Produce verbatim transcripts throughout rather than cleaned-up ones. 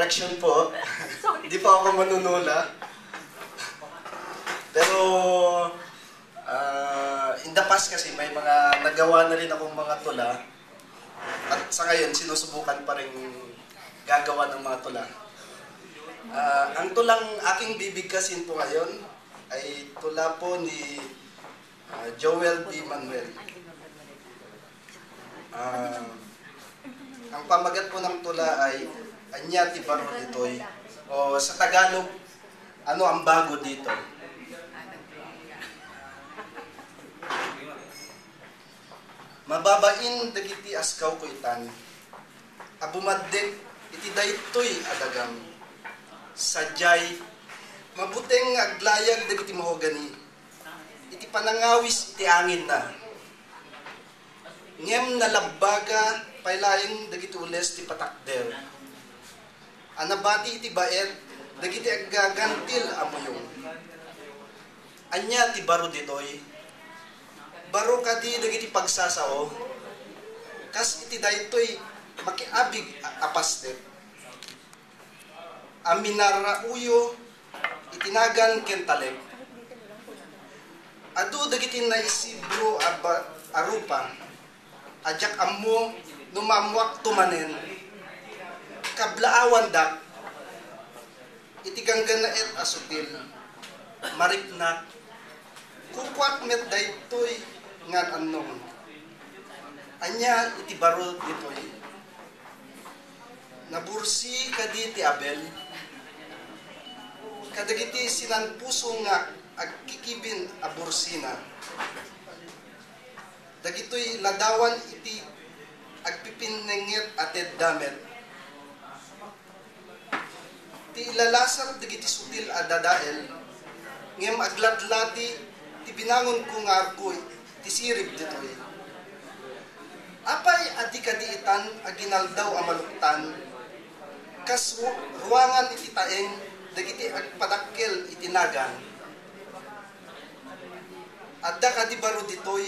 Action po. Di pa ako manunula. Pero, ah, in the past kasi may mga nagawa na rin akong mga tula. At sa ngayon, sinusubukan pa rin gagawa ng mga tula. Ah, ang tulang aking bibigkasin po ngayon ay tula po ni, ah, Joel D. Manuel. Ah, ang pamagat po ng tula ay Ania ti Baro Ditoy, o sa Tagalog, Ano ang Bago Dito? Mababain dagiti askawko itan a bumaddek iti daytoy a dagam. Sadiay, mabuteng nga aglayag dagiti mahogani iti panangawis iti anginna. Ngem nalabbaga pay laeng dagiti ules ti patakder a nabati iti baet dagiti aggagantil a muyong. Ania ti baro ditoy? Baro kadi dagiti pagsasao? Kas iti daytoy makiabig a, a pastek a minarauyo iti nagan ken talek. Adu dagiti naisibro a ba-, a rupa a diak ammo no maammoakto manen. Kablaawandak iti ganggannaet a sutil, mariknak, kukuak met daytoy nga annong. Ania iti baro ditoy? Nabursi kadi ti Abel kadagiti sinanpuso nga agkikibin a bursina? Dagitoy ladawan iti agpipinnenget a tedda met. Ti ilalasar dagiti sutil a dadael, ngem aglatlati ti binangonko nga arko ti sirib ditoy. Apay a di kadi itan a ginaldaw a maluktan, kas ru-, ruangan iti taeng dagiti agpadakkel iti nagan? Adda kadi baro ditoy?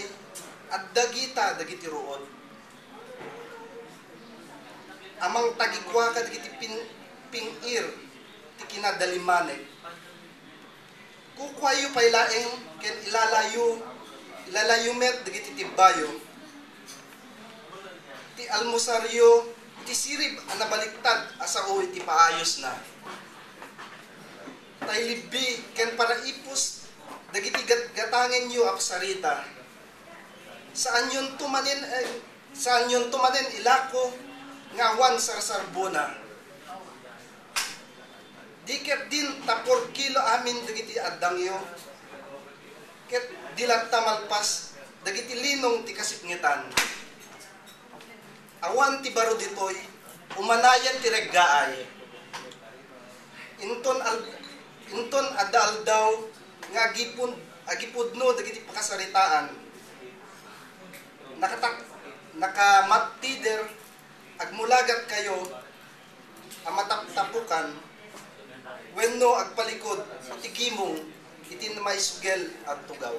Adda gita dagiti ruod a mangtagikua kadagiti pin-, ping-ir ti kinadalimanek. Kukuayo pay laeng ken ilalayo, ilalayo met dagiti tibbayo. Ti almusaryo iti sirib a nabaliktad a sao iti paayosna. Tay libbi ken paraipus dagiti gat-, gatangenyo a sarita. Saanyonto manen, eh, saanyonto manen ilako nga awan sarsarbona. Di ketdin ta porkilo amin dagiti addangyo, ket di latta malpas dagiti linong ti kasipngetan. Awan ti baro ditoy, umanayen ti reggaay. Inton al-, inton adda aldaw nga agipud-, agipudno dagiti pakasaritaan, nakatak-, nakamattider, agmulagatkayo a mataptapukan wenno agpalikod iti gimong iti maisugel a tugaw.